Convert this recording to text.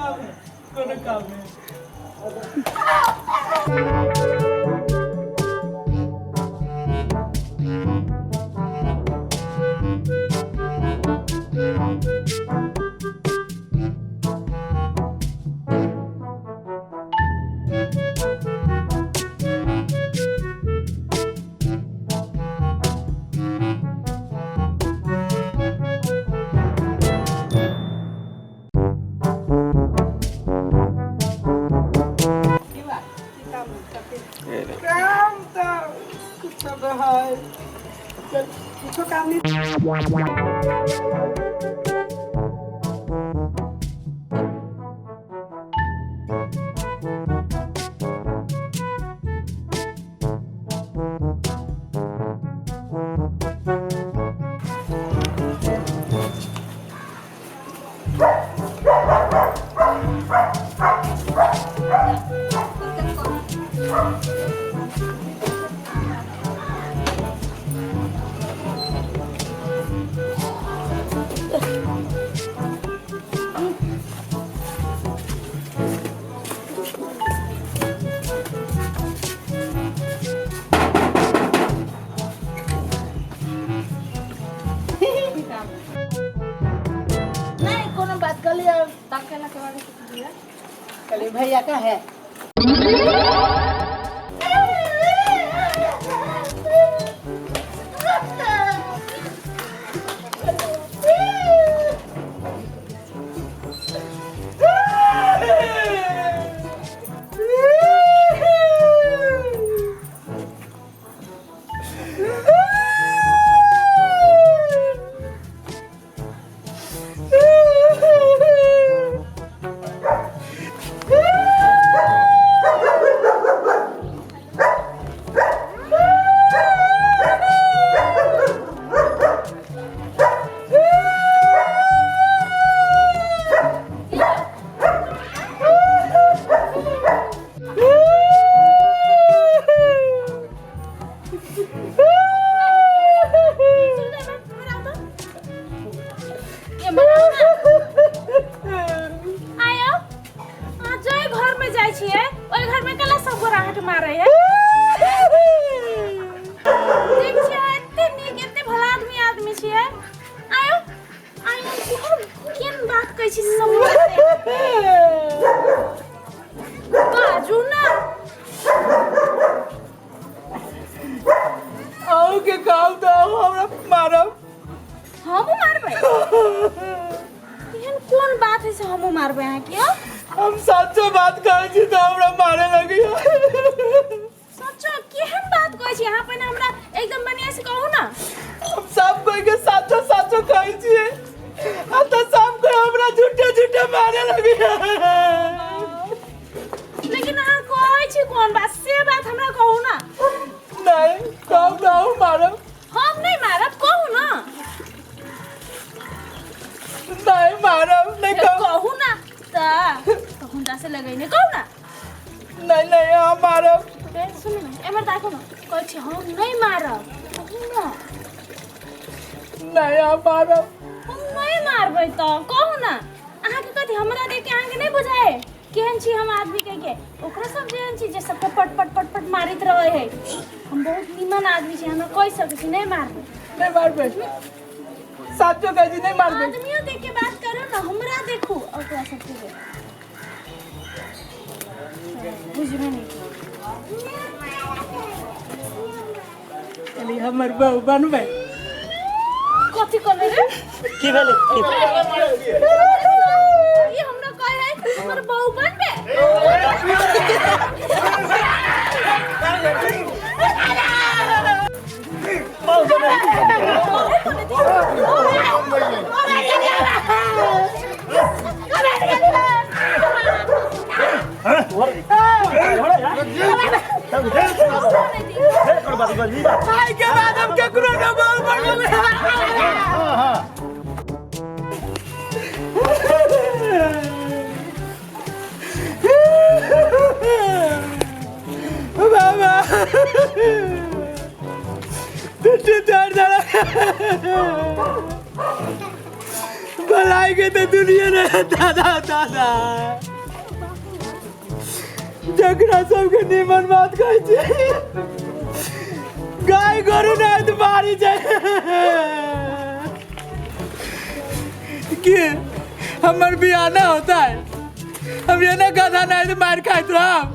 काम है, कोनो काम है। काम तऽ कुछो है, कुछो काम नहीं। नहीं, कोनो बात कहलिए ताकेला के बाद दिया। कहलिए भैया का है। आयो, अहाँ जाहि घर में जाइ छियै ओहि घर में कला सब गोरा अहाँके मारै है। ठीक छै, एते नीक, एते भला आदमी आदमी छियै। आयो आयो, केहन केहन बात कहै छी सब बाजू ना। अहूँके कहब तऽ अहूँ हमरा मारब। हमहूँ मारबै? एहन कोन बात है से हमहूँ मारबै अहाँके? हम सच्चो बात कहै छी तऽ हमरा मारे लगैया। सच्चो केहन बात कहै छी अहाँ? पहिने हमरा एकदम बढ़िया से कहू ना। हम सब कोई के सच्चो सच्चो कहै छियै आ तऽ सब कोई हमरा झूठे झूठे मारे लगैया। लेकिन अहाँ कहै छी कोन बात, से बात हमरा कहू ना। नहीं, कहब तऽ अहूँ मारब। हम नहीं मारब, कहू ना। नहीं मारब, नहीं कहब। कहू ना तऽ हुनका से लगैने कहू ना। नहीं नहीं, हम मारब। ए, सुनू ना, एमहर ताकू ना, कहै छी हम नहीं मारब, कहू ना। नहीं, हम मारब। हम नहीं मारबै तऽ कहू ना। अहाँके कथी हमरा देख के अहाँके नहीं बुझाए केहन छी हम आदमी कह के? ओकरा सब जेहन छी जे सबके पट पट पट पट मारैत रहे है। हम बहुत निमन आदमी छी, हमरा कहि सकै छी नहीं मारबै। नहीं मारबै, साचो कहै छी नहीं मारबै। आदमियों देख के बात करू ना, हमरा देखू ओकरा सबके देखू। बुझबे नहीं। कहली हमर बहू बनबै। कथी कहले रे? की भेलै? की ई हमरा कहे है हमर बहू बनबे? आइ के बाद हम केकरो न बहू बनबै। बाबा, पिट्ठी चढ़ जाला। भलाई के तो दुनिया ने दादा दादा जकरा सबके निमन बात कहै छै गाय गोरु नहि तऽ मारी छै के हमर बियाह ना होता है हम ये ना गधा नहीं तो मार खाइत रहब।